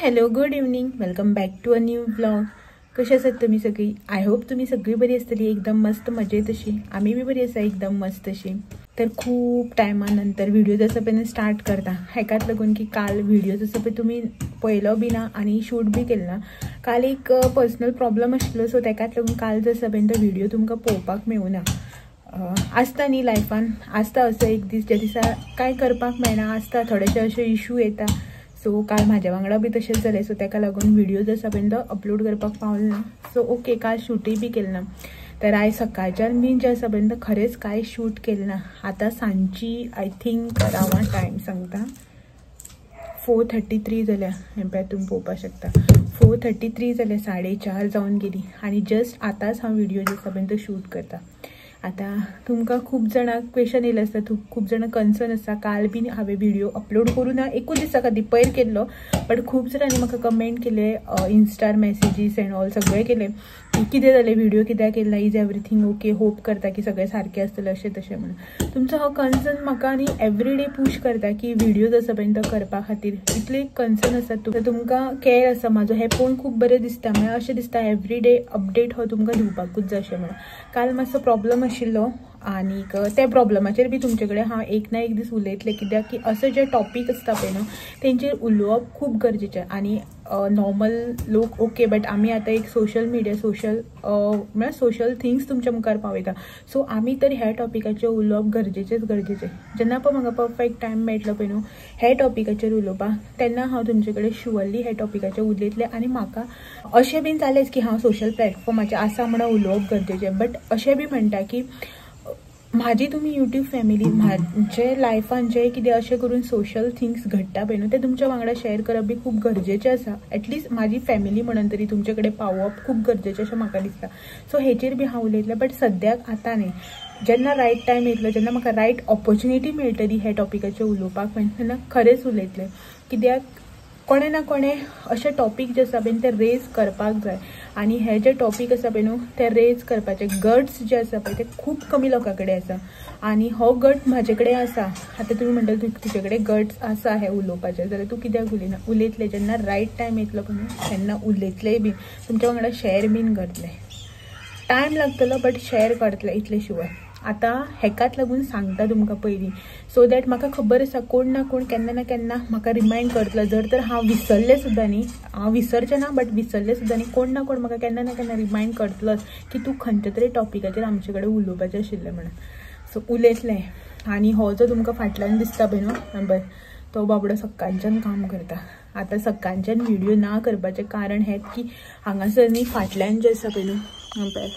Hello, good evening, welcome back to a new vlog. कशी आसात तुमी सगळी? I hope तुमी सगळी बरी आसतली, एकदम मस्त मजेत अशी. आमी बी बरी आसा, एकदम मस्त अशी. तर खूप टायमा नंतर व्हिडिओ जसं पळय स्टार्ट करता, हेकाच लागून की काल व्हिडिओ जसं पळय तुमी पळयलो बी ना आनी शूट बी केलो ना. काल एक पर्सनल प्रॉब्लम आशिल्लो, सो तेकाच लागून काल जसं पळय तो व्हिडिओ तुमकां पळोवपाक मेळुना. आसता न्ही लायफान, आसता असो एक दीस ज्या दिसा कांय करपाक मेळना, आसता थोडेशे अशे इशू येता. सो काल म्हाज्या वांगडा बी तशेंच जालें, सो तेका लागून व्हिडिओ जसो पळय तो अपलोड करपाक पावलो ना. सो ओके, काल शूटय बी केलें ना. तर आयज सकाळच्यान बीन जें आसा पळय खरेंच कांय शूट केलें ना. आतां सांजची I think राव टायम सांगता 4:33 जाल्या. हें पळय तुमी पळोवपाक शकता, 4:33 जाल्या, 4:30 जावन गेली आनी जस्ट आतांच हांव व्हिडिओ जो आसा पळय तो शूट करता. आतां तुमकां खूब जाणांक क्वेशन येयलें आसता, खूब जाणां कन्सर्न आसा. काल बीन हांवें व्हिडिओ अपलोड करूं ना, एकूच दिसा खातीर पयर केल्लो, बट खूब जाणांनी म्हाका कमेंट केले, इन्स्टार मॅसेजीस एंड ऑल सगळें केलें की कितें जालें, व्हिडिओ कित्याक केला, is everything okay, hope करता की सगळें सारकें आसतलें अशें तशें म्हणून. तुमचो हो कन्सर्न म्हाका आनी एवरी डे पूश करता की व्हिडिओ जसो पळय तो करपा खातीर. इतले कन्सर्न आसा, तुमकां कॅर आसा म्हाजो, हें पळोवन खूब बरें दिसता. म्हळ्यार अशें दिसता एवरी डे अपडेट हो तुमकां दिवपाकूच जाय अशें म्हणून. काल मातसो प्रॉब्लम आशिल्लो आनीक त्या प्रॉब्लमाचेर बी तुमचे कडेन हांव एक ना एक दीस उलयतलें, कित्याक की असो जे टॉपीक आसता पळय न्हू तेंचेर उलोवप खूब गरजेचें. आनी नॉर्मल लोक ओके, बट आमी आतां एक सोशल मिडिया, सोशल म्हळ्यार सोशल थिंग्स तुमच्या मुखार पावयता. सो आमी तर ह्या टॉपिकाचेर उलोवप गरजेचेंच गरजेचें. जेन्ना पळय म्हाका परफेक्ट टायम मेळटलो पळय न्हू ह्या टॉपिकाचेर उलोवपाक, तेन्ना हांव तुमचे कडेन शुअरली ह्या टॉपिकाचेर उलयतलें. आनी म्हाका अशें बीन जालेंच की हांव सोशल प्लॅटफॉर्माचेर आसा म्हणून उलोवप गरजेचें, बट अशें बी म्हणटा की म्हाजी तुमी यूट्यूब फॅमिली, म्हाजे लायफान जें कितें अशें करून सोशल थिंग्स घडटा पळय न्हू तें तुमच्या वांगडा शेअर करप बी खूब गरजेचें आसा. एटलिस्ट म्हाजी फॅमिली म्हणून तरी तुमचे कडेन पावप खूब गरजेचें अशें म्हाका दिसता. सो हेचेर बी हांव उलयतलें, बट सद्याक आतां न्ही. जेन्ना रायट टायम येतलो, जेन्ना म्हाका रायट ऑपॉर्च्युनिटी मेळटली ह्या टॉपिकाचेर उलोवपाक तेन्ना खरेंच उलयतलें. कित्याक कोणें ना कोणें अशे टॉपीक जे आसा पळय ते रेज करपाक जाय. आनी हे जे टॉपीक आसा पळय न्हू ते रेज करपाचे गट्स जे आसा पळय ते खूब कमी लोकां कडेन आसा. आनी हो गट म्हाजे कडेन आसा. आतां तुमी म्हणटले तुजे कडेन गट्स आसा हे उलोवपाचे, जाल्यार तूं कित्याक उलयना? उलयतलें जेन्ना रायट टायम येतलो पळय न्हू तेन्ना उलयतलें बीन, तुमच्या वांगडा शेअर बीन करतलें. टायम लागतलो बट शेअर करतलें इतलें शुअर. आतां हेकाच लागून सांगता तुमकां पयलीं, सो that म्हाका खबर आसा कोण ना कोण केन्ना ना केन्ना म्हाका रिमायंड करतलो. जर तर हांव विसरलें सुद्दां न्ही, हांव विसरचें ना बट विसरलें सुद्दां न्ही, कोण ना कोण म्हाका केन्ना ना केन्ना रिमायंड करतलोच की तूं खंयच्या तरी टॉपिकाचेर आमचे कडेन उलोवपाचें आशिल्लें म्हणून. सो उलयतलें. आनी हो जो तुमकां फाटल्यान दिसता पळय न्हू बरें, तो बाबडो सकाळच्यान काम करता. आतां सकाळच्यान व्हिडिओ ना करपाचें कारण हेंच की हांगासर न्ही फाटल्यान जें आसा पळय न्हू पळय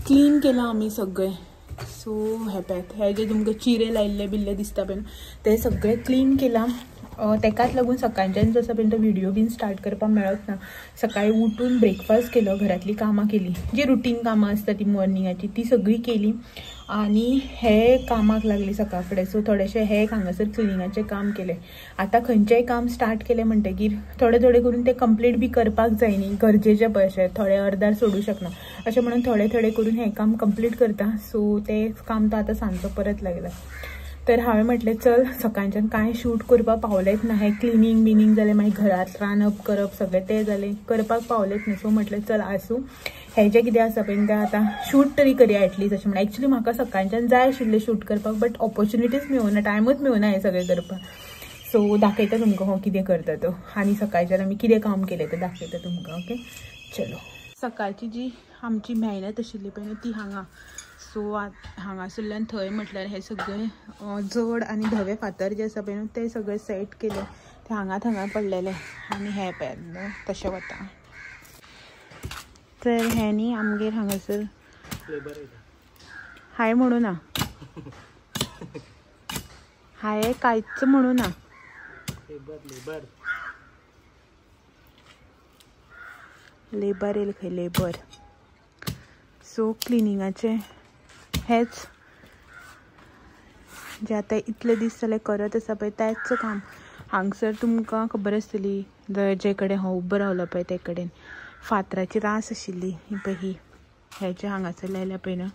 क्लीन केलां आमी सगळें. सो हे पळय हे जे तुमकां चिरे लायिल्ले बिल्ले दिसता पळय ते सगळे क्लीन केलां. तेकाच लागून सकाळच्यान जसो पळय तो व्हिडिओ बीन स्टार्ट करपाक मेळत ना. सकाळी उठून ब्रेकफास्ट केलो, घरांतली कामां केली, जी रुटीन कामां आसता ती मॉर्निंगाची ती सगळी केली आनी हे कामाक लागली सकाळ फुडें. सो थोडेशें हे हांगासर क्लिनिंगाचें काम केलें. आतां खंयचेंय काम स्टार्ट केलें म्हणटकीर थोडे थोडे करून तें कंप्लीट बी करपाक जाय न्ही, गरजेचें पळय अशें थोडे अर्दार सोडूं शकना अशें म्हणून थोडे थोडे करून हें काम कंप्लीट करता. सो तें काम तो आतां सांजचो परत लागला. तर हांवें म्हटलें चल सकाळच्यान कांय शूट करपाक पावलेंच ना, हें क्लिनींग बिनींग जालें, मागीर घरांत रांदप करप सगळें तें जालें, करपाक पावलेंच न्ही. सो म्हटलें चल आसूं, हें जें कितें आसा पळय तें आतां शूट तरी करया एटलीस्ट अशें म्हणून. एक्चुली म्हाका सकाळच्यान जाय आशिल्लें शूट करपाक, बट ऑपॉर्च्युनिटीज मेळुना, टायमूच मेळुना हें सगळें करपाक. सो दाखयता तुमकां हो कितें करता तो आनी सकाळच्यान आमी कितें काम केलें तें दाखयता तुमकां. ओके चलो, सकाळची जी आमची मेहनत आशिल्ली पळय न्हू ती हांगा. सो हांगासरल्यान थंय म्हटल्यार हे सगळे जड आनी धवे फातर जे आसा पळय न्हू ते सगळे सेट केले, ते हांगा थंगा पडलेले आनी हे पळय तशें वता. तर हें न्ही आमगेर हांगासर हाय म्हणू ना, हाय कांयच म्हणू ना, लेबर येयल खंय लेबर. सो क्लिनिंगाचें हेंच जे आतां इतले दीस जाले करत आसा पळय तेंच काम. हांगसर तुमकां खबर आसतली जे कडेन हो उबो रावलो पळय ते कडेन फातराची रास आशिल्ली ही पळय, ही हे जे हांगासर लायल्या पळय न्हू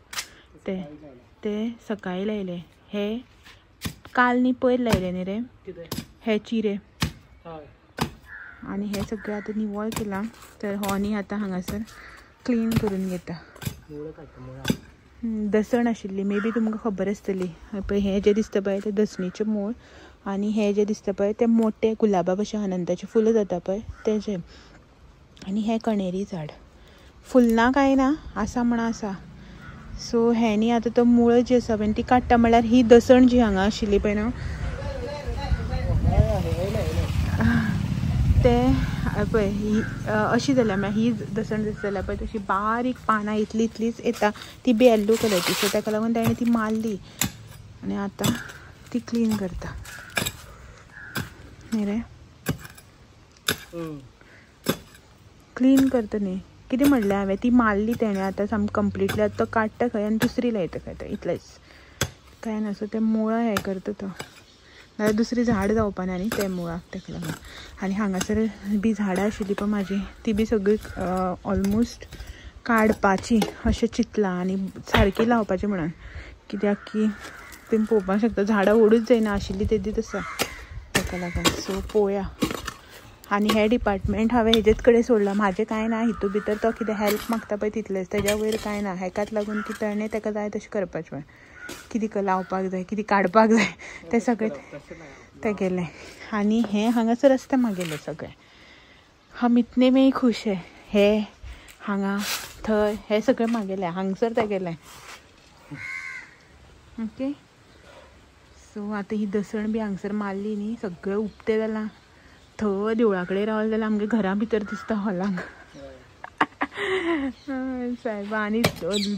ते ते सकाळी लायले, हे काल न्ही पयर लायले न्ही रे हे चिरे. आनी हें सगळें आतां निवळ केलां तर हो न्ही आतां हांगासर क्लीन करून घेता. दसण आशिल्ली मे बी तुमकां खबर आसतली. पळय हें जें दिसता पळय तें दसणीचें मूळ आनी हें जें दिसता पळय तें मोटें गुलाबा भशेन अनंताचें फुलां जाता पळय तेजें. आनी हें कणेरी झाड फुलना कांय ना आसा म्हण आसा. सो हें न्ही आतां तो मुळां जी आसा पळय ती काडटा. म्हणल्यार ही दसण जी हांगा आशिल्ली पळय न्हू तें पळय ही अशी जाल्या. म्हळ्यार ही दसण जशी जाल्या पळय तशी बारीक पानां इतली इतलीच येता ती बी येल्लो कलरची. सो ताका लागून ताणें ती मारली आनी आतां ती क्लीन करता. न्ही रे क्लीन करता न्ही कितें म्हणलें हांवें ती मारली तेणें आतां सामकी कंप्लिटली. आतां तो काडटा खंय आनी दुसरी लायता खंय तें इतलेंच कांय ना. सो तें मुळां हें करता तो नाल्यार दुसरी झाड जावपा ना न्ही तें मुळाक ताका लागून. आनी हांगासर बी झाडां आशिल्ली पळय म्हाजी ती बी सगळी ऑलमोस्ट काडपाची अशें चिंतलां आनी सारकी लावपाची म्हणून. कित्याक की तुमी पळोवपाक शकता झाडां व्हडूच जायना आशिल्ली तेदीच आसा ताका लागून. सो पळोवया. आनी हें डिपार्टमेंट हांवें हेजेच कडेन सोडलां. म्हाजें कांय ना हितू भितर. तो कितें हेल्प मागता पळय तितलेंच तेज्या वयर कांय ना. हेकाच लागून की ताणें ताका जाय तशें करपाचें. कितें लावपाक जाय कितें काडपाक जाय तें सगळें तेगेलें. आनी हें हांगासर आसता म्हागेलें सगळें. हम इतने में ही खुश है. हे हांगा थंय हें सगळें म्हागेलें हांगसर तेगेलें. ओके सो आतां ही दसण बी हांगसर मारली न्ही सगळें उक्तें जालां. थंय देवळा कडेन रावलें जाल्यार आमगे घरा भितर दिसता हॉलाक सायबा. आनी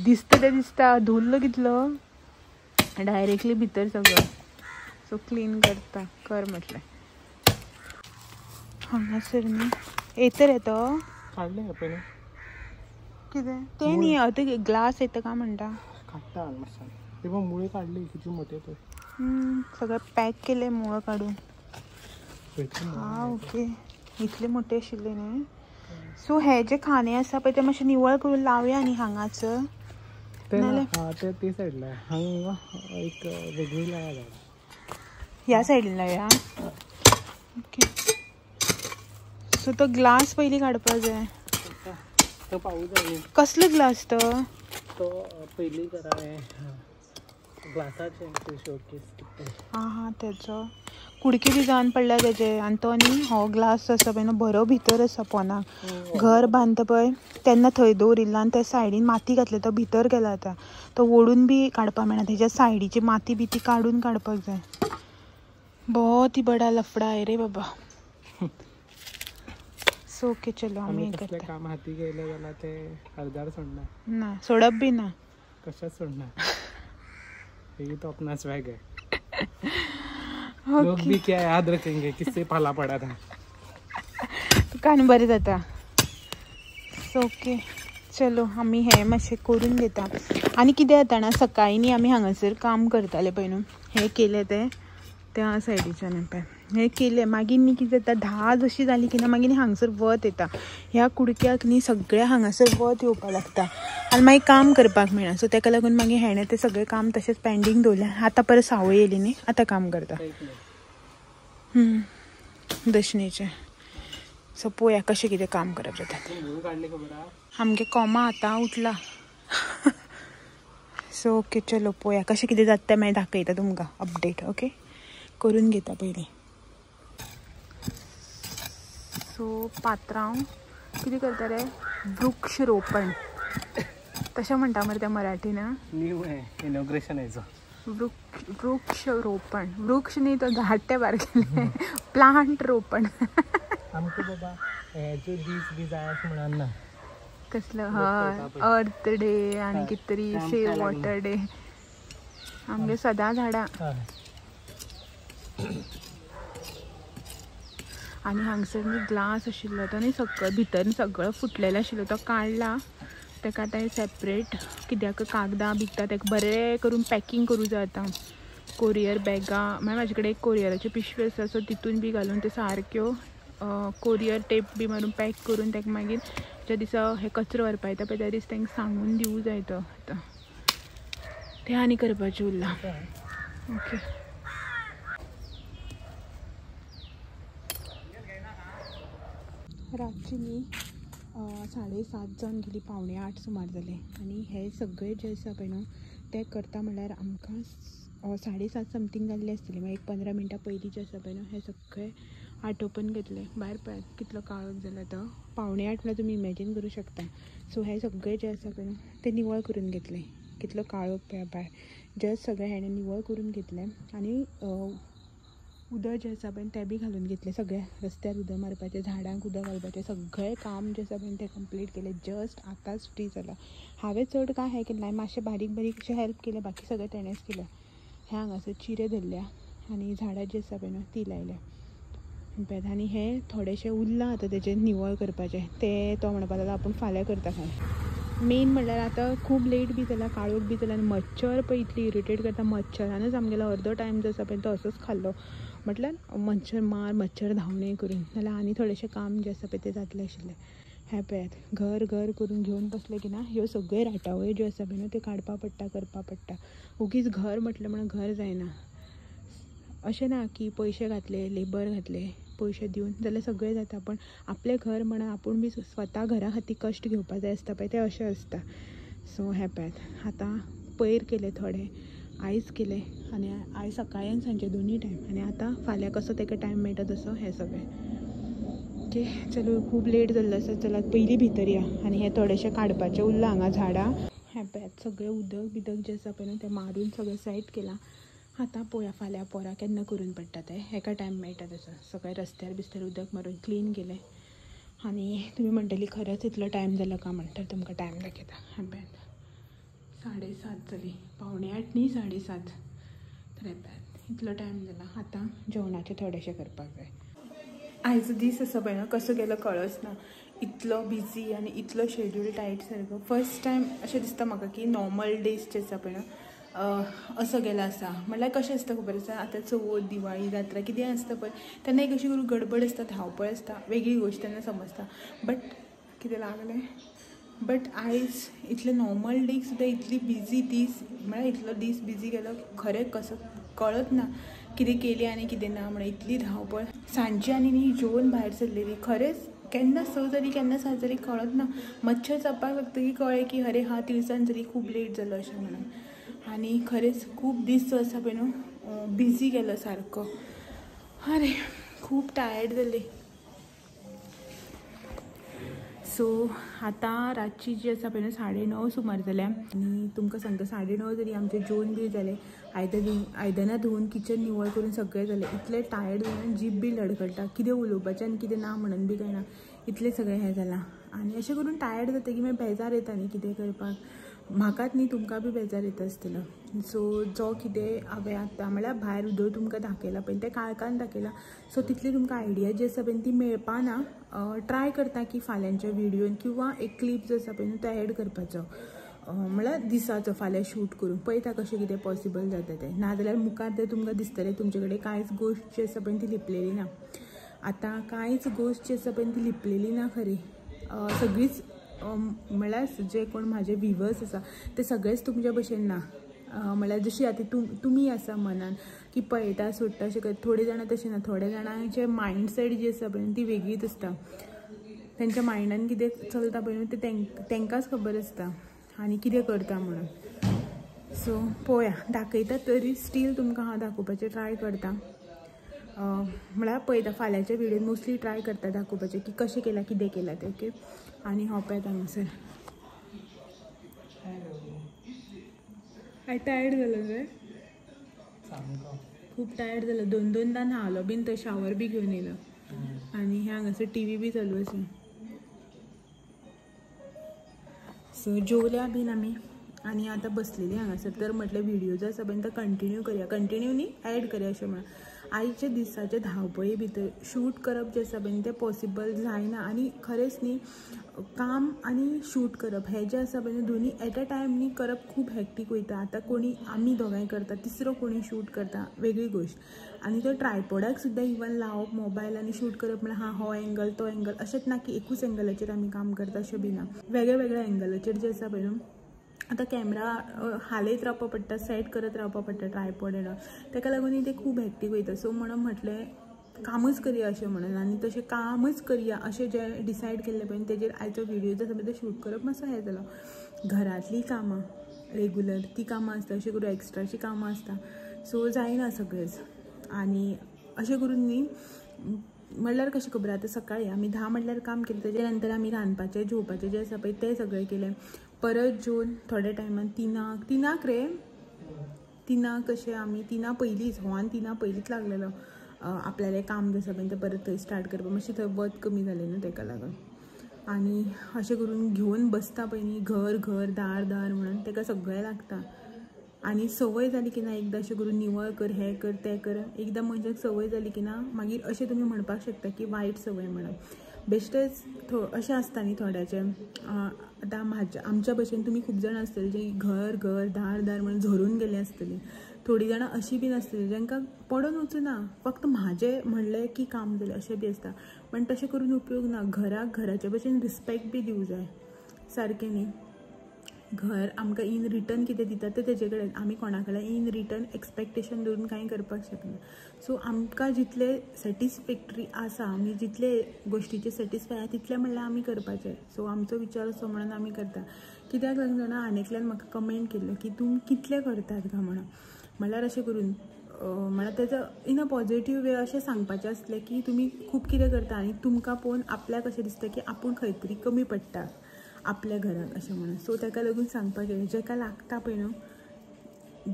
दिसता तें दिसता धुल्ल कितलो डायरेक्टली भितर सगळो. सो क्लीन करता कर म्हटलें. हांगासर न्ही येता रे तो काडलें पयलीं कितें तें न्ही आतां ग्लास येता काय म्हणटा काडटा मातशें ते पण मुळे काडली कितले मोठे ते सगळें पॅक केलें मुळां काडून. हा ओके इतले मोठे आशिल्ले न्ही. सो हे जे खाणे आसा पळय ते मातशें निवळ करून लावया न्ही हांगाच. ते ते सायडला हांगा एक वेगळी लाया झाडां ह्या सायडीन लावया. ओके सो तो ग्लास पयलीं काडपाक जाय. तो पावूस जाय. कसलो ग्लास तो? तो पयलीं घरा ग्लासाचे शोकेस. आं हां तेचो कुडके बी जावन पडल्या तेजे. आनी तो न्ही हो ग्लास आसा पळय न्हू बरो भितर आसा पोनाक. घर बांदता पळय तेन्ना थंय दवरिल्लो आनी त्या सायडीन माती घातली तो भितर गेला आतां. तो ओडून बी काडपाक मेळना. तेज्या सायडीची माती बी ती काडून काडपाक जाय. बहुत ही बडा लफडा आहे रे बाबा. सो ओके चलो आमी करता. काम हाती गेले जाल्यार ते अर्दार सोडना ना सोडप बी ना कशेंच सोडना. ये तो अपना स्वैग है. लोग भी क्या याद रखेंगे किससे पाला पड़ा था. तुका बरें जाता. सो ओके चलो आमी हें मातशें करून घेता. आनी कितें जाता ना सकाळीं न्ही आमी हांगासर काम करताले पळय न्हू हें केलें तें त्या सायडीच्यान पळय हें केलें. मागीर न्ही कितें जाता 10 जशी जाली की ना मागीर न्ही हांगसर वत येता. ह्या कुडक्याक न्ही सगळ्या हांगासर वत येवपाक लागता आनी मागीर काम करपाक मेळना. सो ताका लागून मागीर हेणें तें सगळें काम तशेंच पेंडींग दवरलें. आतां परत सावळ येयली न्ही आतां काम करता दशणीचें. सो पळोवया कशें कितें काम करप जाता. आमगे कोमा आतां उठला. सो ओके चलो पळोवया कशें कितें जाता तें मागीर दाखयता तुमकां अपडेट. ओके करून घेता पयलीं. सो पात्रांव कितें करता रे वृक्षरोपण तशें म्हणटा मरे त्या मराठीन. न्यू इनॉग्रेशन हेचो वृक्षरोपण. वृक्ष न्ही तो झाड ते बारकेले प्लांट रोपण. आमकां बाबा हेजो दीस बी जाय अशें म्हणून ना कसलो हय अर्थ डे आनी कितें तरी सेव वॉटर डे. आमगे सदां झाडां. आनी हांगसर न्ही ग्लास आशिल्लो तो न्ही सगळो भितर सगळो फुटलेलो आशिल्लो तो काडला. ताका आतां सेपरेट कित्याक कागदां बिगदां ताका बरें करून पॅकींग करूं जाय आतां. कोरियर बॅगां म्हळ्यार म्हाजे कडेन एक कोरियराची पिशवी आसा सो तितून बी घालून ते सारक्यो कोरियर टेप बी मारून पॅक करून ताका मागीर ज्या दिसा हे कचरो व्हरपा येता पळय त्या दीस तांकां सांगून दिवूं जाय तो. आतां तें आनी करपाचें उरलां. ओके रातची न्ही 7:30 जावन गेली, 7:45 सुमार जाले. आनी हे सगळे जे आसा पळय न्हू ते करता म्हणल्यार आमकां 7:30 समथींग जाल्ले आसतले. मागीर एक 15 मिनटां पयलीं जे आसा पळय न्हू हे सगळे आटोपून घेतले. भायर पळयात कितलो काळोख जाला तो, 7:45 म्हळ्यार तुमी इमॅजीन करूं शकता. सो हे सगळे जे आसा पळय न्हू ते निवळ करून घेतले. कितलो काळोख पळया भायर, जस्ट सगळें हेणें निवळ करून घेतलें. आनी उदक जें आसा पळय तें बी घालून घेतलें. सगळें रस्त्यार उदक मारपाचें, झाडांक उदक घालपाचें, सगळें काम जें आसा पळय तें कंप्लीट केलें. जस्ट आतांच फ्री जाला. हांवें चड कांय हें केलें ना, मातशें बारीक बारीक अशें हेल्प केलें, बाकी सगळें तेणेंच केलें. हें हांगासर चिरे धरल्या आनी झाडां जी आसा पळय न्हू ती लायल्या. आनी हें थोडेशें उरलां आतां तेजें निवळ करपाचें, तें तो म्हणपाक लागलो आपूण फाल्यां करता खंय. मेन म्हणल्यार आतां खूब लेट बी जाला, काळोख बी जाला आनी मच्छर पळय इतली इरिटेट करता. मच्छरानच आमगेलो अर्दो टायम जो आसा पळय तो असोच खाल्लो. म्हटल्यार मच्छर मार, मच्छर धांवणे करून, नाल्यार आनी थोडेशें काम जें आसा पळय तें जातलें आशिल्लें. हें पळयात घर घर करून घेवन बसलें की ना ह्यो सगळ्यो राटावळी ज्यो आसा पळय न्हू त्यो काडपा पडटा, करपा पडटा. ओगीच घर म्हटलें म्हणून घर जायना. अशें ना की पयशे घातले, लेबर घातले, पयशे दिवन जाल्यार सगळें जाता. पण आपलें घर म्हणून आपूण बी स्वता घरा खातीर कश्ट घेवपा जाय आसता पळय, तें अशें आसता. सो हें पळयात आतां पयर केलें थोडें, आयज केलें, आनी आयज सकाळी आनी सांजे दोनूय टायम. आनी आतां फाल्यां कसो ताका टायम मेळटा तसो हें सगळें. ओके चलो, खूब लेट जाल्लो आसा, चलात पयलीं भितर या. आनी हें थोडेशें काडपाचें उरलां हांगा झाडां. हें पळयात सगळें उदक बिदक जें आसा पळय न्हू तें मारून सगळें सेट केलां. आतां पळोवया फाल्यां पोरा केन्ना करून पडटा तें, हेका टायम मेळटा तसो. सगळें रस्त्यार बिस्त्यार उदक मारून क्लीन केलें. आनी तुमी म्हणटली खरेंच इतलो टायम जालो का म्हण, तर तुमकां टायम दाखयता. हें पळयात 7:30 जाली, 7:45 न्ही 7:30. तर हें पळयात इतलो टायम जाला. आतां जेवणाचें थोडेशें करपाक जाय. आयचो दीस आसा पळय न्हू कसो गेलो कळच ना, इतलो बिजी आनी इतलो शेड्यूल टायट सारको. फर्स्ट टायम अशें दिसता म्हाका की नॉर्मल डेज जे आसा पळय न्हू असो गेला आसा. म्हणल्यार कशें आसता खबर आसा, आतां चवथ, दिवाळी, जात्रा कितें आसता पळय तेन्ना एक अशी करून गडबड आसता, धांवपळ आसता, वेगळी गोश्ट तेन्ना समजता. बट कितें लागलें, बट आयज इतले नॉर्मल डेज सुद्दां इतली बिजी दीस, म्हळ्यार इतलो दीस बिजी गेलो खरें कसो कळत ना कितें केलें आनी कितें ना. म्हणल्यार इतली धांवपळ. सांजची आनी न्ही जेवन भायर सरलेली, खरेंच केन्ना 6 जाली केन्ना 7 जाली कळत ना. मच्छर चावपाक लागतकीर कळ्ळें की अरे हा तिनसांज जाली, खूब लेट जालो अशें म्हणून. आनी खरेंच खूब दीस जो आसा पळय न्हू बिजी गेलो सारको. अरे खूब टायर्ड जाली. सो आतां रातची जी आसा पळय न्हू 9:30 सुमार जाल्या. आनी तुमकां सांगता 9:30 जाली, आमचें जेवण बी जालें, आयदनां धुवन किचन निवळ करून सगळें जालें. इतलें टायर्ड जालें, जीब बी लडखडटा, कितें उलोवपाचें आनी कितें ना म्हणून बी कळना, इतलें सगळें हें जालां. आनी अशें करून टायर्ड जाता की मागीर बेजार येता न्ही कितें करपाक, म्हाकाच न्ही तुमकां बी बेजार येता आसतलो. सो जो कितें हांवें आतां म्हळ्यार भायर उदक तुमकां दाखयलां पळय तें काळखान दाखयलां, सो तितली तुमकां आयडिया जी आसा पळय ती मेळपा ना. ट्राय करता की फाल्यांच्या व्हिडियोन किंवा एक क्लिप जो आसा पळय न्हू तो एड करपाचो, म्हळ्यार दिसाचो फाल्यां शूट करून पळयता कशें कितें पॉसिबल जाता तें. नाजाल्यार मुखार तें तुमकां दिसतलें तुमचे कडेन कांयच गोश्ट जी आसा पळय ती लिपलेली ना. आतां कांयच गोश्ट जी आसा पळय ती लिपलेली ना खरी, सगळीच म्हळ्यार जे कोण म्हाजे व्हिवर्स आसा ते सगळेच तुमच्या भशेन ना. म्हळ्यार जशी आतां तुमी आसा मनान की पळयता सोडटा अशें करता, थोडे जाणां तशें ना. थोडे जाणांचे मायंडसेट जी आसा पळय ती वेगळीच आसता, तेंच्या मायंडान कितें चलता पळय तें तेंकांच खबर आसता आनी कितें करता म्हणून. सो पळोवया दाखयता तरी स्टील तुमकां हांव दाखोवपाचें ट्राय करता. म्हळ्यार पळयता फाल्यांच्या व्हिडियोन मोस्टली ट्राय करता दाखोवपाचें की कशें केलां कितें केलां तें. ओके आनी हांव पळयता हांगासर. हांव टायर्ड जालो रे, खूब टायर्ड जालो. दोन दोनदा न्हालो बीन, तो शावर बी घेवन येयलो. आनी हें हांगासर टीव्ही बी चालू आसा. सो जेवल्या बीन आमी आनी आतां बसलेली हांगासर. तर म्हटलें व्हिडियो जो आसा पळय तो कंटिन्यू करया, कंटिन्यू न्ही एड करया अशें म्हणून. आयच्या दिसाचे धांवपळी भितर शूट करप जें आसा पळय तें पॉसिबल जायना. आनी खरेंच न्ही काम आनी शूट करप हें जें आसा पळय दोनी एट अ टायम न्ही करप खूब हॅक्टीक वयता. आतां कोणी आमी दोगांय करता, तिसरो कोणी शूट करता वेगळी गोश्ट. आनी तो ट्रायपॉडाक सुद्दां इवन लावप मोबायल आनी शूट करप म्हळ्यार हां हो एंगल तो एंगल अशेंच ना की एकूच एंगलाचेर आमी काम करता अशें बी ना. वेगळ्या वेगळ्या एंगलाचेर जें आसा पळय न्हू आतां कॅमरा हालयत रावपा पडटा, सेट करत रावपा पडटा ट्रायपॉड एंड ऑल, ताका लागून तें खूब हॅक्टीक वयता. सो म्हणून म्हटलें कामच करया अशें म्हणून आनी तशें कामच करया अशें जें डिसायड केल्लें पळय तेजेर आयचो व्हिडियो जो आसा तो शूट करप मातसो हें जालो. घरांतलीं कामां रेगुलर ती कामां आसता, अशें करून एक्स्ट्राची कामां आसता, सो जायना सगळेंच. आनी अशें करून न्ही म्हणल्यार कशें खबर आतां सकाळीं आमी 10 म्हणल्यार काम केलें, तेजे नंतर आमी रांदपाचें जेवपाचें जें आसा पळय तें सगळें केलें. परत जेवन थोड्या टायमान तिनाक रे तिनाक अशें आमी 3 पयलींच हो 3 पयलींच लागलेलो आपल्यालें काम जें आसा पळय तें परत थंय स्टार्ट करपाक. मातशें थंय वत कमी जालें न्हू तेका लागून. आनी अशें करून घेवन बसता पळय न्ही घर घर दार दार म्हणून तेका सगळें लागता. आनी संवय जाली की ना एकदां अशें करून निवळ कर हें कर तें कर, एकदां मनशाक संवय जाली की ना मागीर अशें तुमी म्हणपाक शकता की वायट संवय म्हणून. बेश्टेच अशें आसता न्ही थोड्याचें. आतां म्हाज्या आमच्या भशेन तुमी खूब जाणां आसतलीं जी घर घर दार दार म्हणून झरून गेलीं आसतलीं. थोडीं जाणां अशीं बीन आसतलीं जांकां पडोन वचूना, फक्त म्हाजें म्हणलें की काम जालें अशें बी आसता. पण तशें करून उपयोग ना. घराक घराचे भशेन रिस्पेक्ट बी दिवं जाय सारकें न्ही. घर आमकां इन रिटर्न कितें दिता तें तेजे कडेन, आमी कोणा कडेन इन रिटर्न एक्सपेक्टेशन दवरून कांय करपाक शकना. सो आमकां जितले सॅटिस्फॅक्टरी आसा, आमी जितले गोश्टीचे सॅटिस्फाय आसा तितले म्हणल्यार आमी करपाचें. सो आमचो विचार असो म्हणून आमी करता. कित्याक लागून जाणा आनी एकल्यान म्हाका कमेंट केल्लो की तुमी कितले करतात काय म्हणून. म्हणल्यार अशें करून म्हणल्यार तेजो इन अ पॉझिटिव्ह वे अशें सांगपाचें आसलें की तुमी खूब कितें करता आनी तुमकां पळोवन आपल्याक अशें दिसता की आपूण खंय तरी कमी पडटा आपल्या घराक अशें म्हणून. सो ताका लागून सांगपाक गेलें जेका लागता पळय न्हू,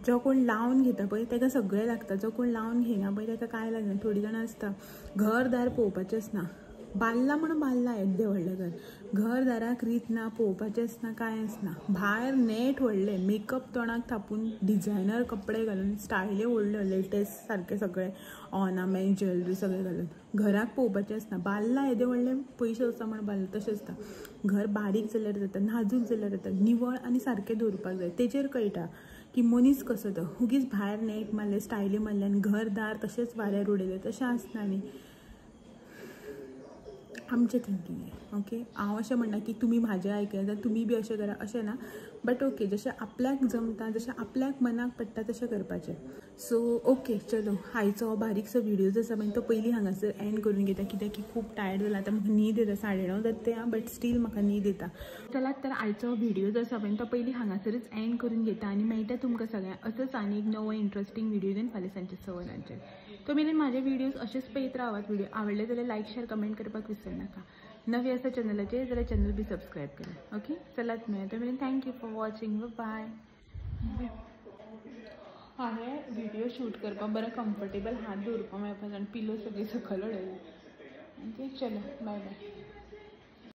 जो कोण लावन घेता पळय ताका सगळें लागता, जो कोण लावन घेयना पळय ताका कांय लागना. थोडीं जाणां आसता घरदार पळोवपाचेंच ना, बांदलां म्हणून बांदलां येद्दें व्हडलें घर, घरदाराक रीत ना, पळोवपाचेंच ना, कांय आसना. भायर नेट व्हडलें मेकअप तोंडाक थापून डिझायनर कपडे घालून स्टायली व्हडल्यो लेटेस्ट सारकें सगळें ऑर्नामेंट ज्वेलरी सगळें घालून घराक पळोवपाचें आसना. बांदलां येदें व्हडलें पयशे आसा म्हण बांदलां तशें आसता. घर बारीक जाल्यार जाता, नाजूक जाल्यार जाता, निवळ आनी सारकें दवरपाक जाय. तेजेर कळटा की मनीस कसो तो. उगीच भायर नेट मारलें स्टायली मारलें आनी घरदार तशेंच वाऱ्यार उडयलें तशें आसना न्ही. आमचें थिंकींग ओके. हांव अशें म्हणना की तुमी म्हाजें आयकया जाल्यार तुमी बी अशें करा अशें ना, बट ओके जशें आपल्याक जमता जशें आपल्याक मनाक पडटा तशें करपाचें. सो ओके चलो आयचो हो बारीकसो व्हिडियो जो आसा पळय तो पयलीं हांगासर एंड करून घेता, कित्याक की खूब टायर्ड जाला. आतां म्हाका न्हीद येता, 9:30 जाता तें, बट स्टील म्हाका न्हीद येता. चलात तर आयचो व्हिडियो जो आसा पळय तो पयलीं हांगासरच एंड करून घेता आनी मेळटा तुमकां सगळ्यांक असोच आनी एक नवो इंट्रस्टींग व्हिडियो घेवन फाल्यां सांजचे 6 वरांचेर. तो मेरेन म्हाजे व्हिडियोज अशेच पळयत रावात. व्हिडिओ आवडले जाल्यार लायक शेअर कमेंट करपाक विसर नाका. नवी आसा चॅनलाचेर जाल्यार चॅनल बी सबस्क्रायब करा. ओके चलात मेळया तो मेरेन. Thank you for watching. Bye. हांवें व्हिडियो शूट करपाक बरें कम्फर्टेबल हात दवरपाक मेळपा जाय, पिलो सगळी सकयल उडयली. ओके चलो बाय बाय.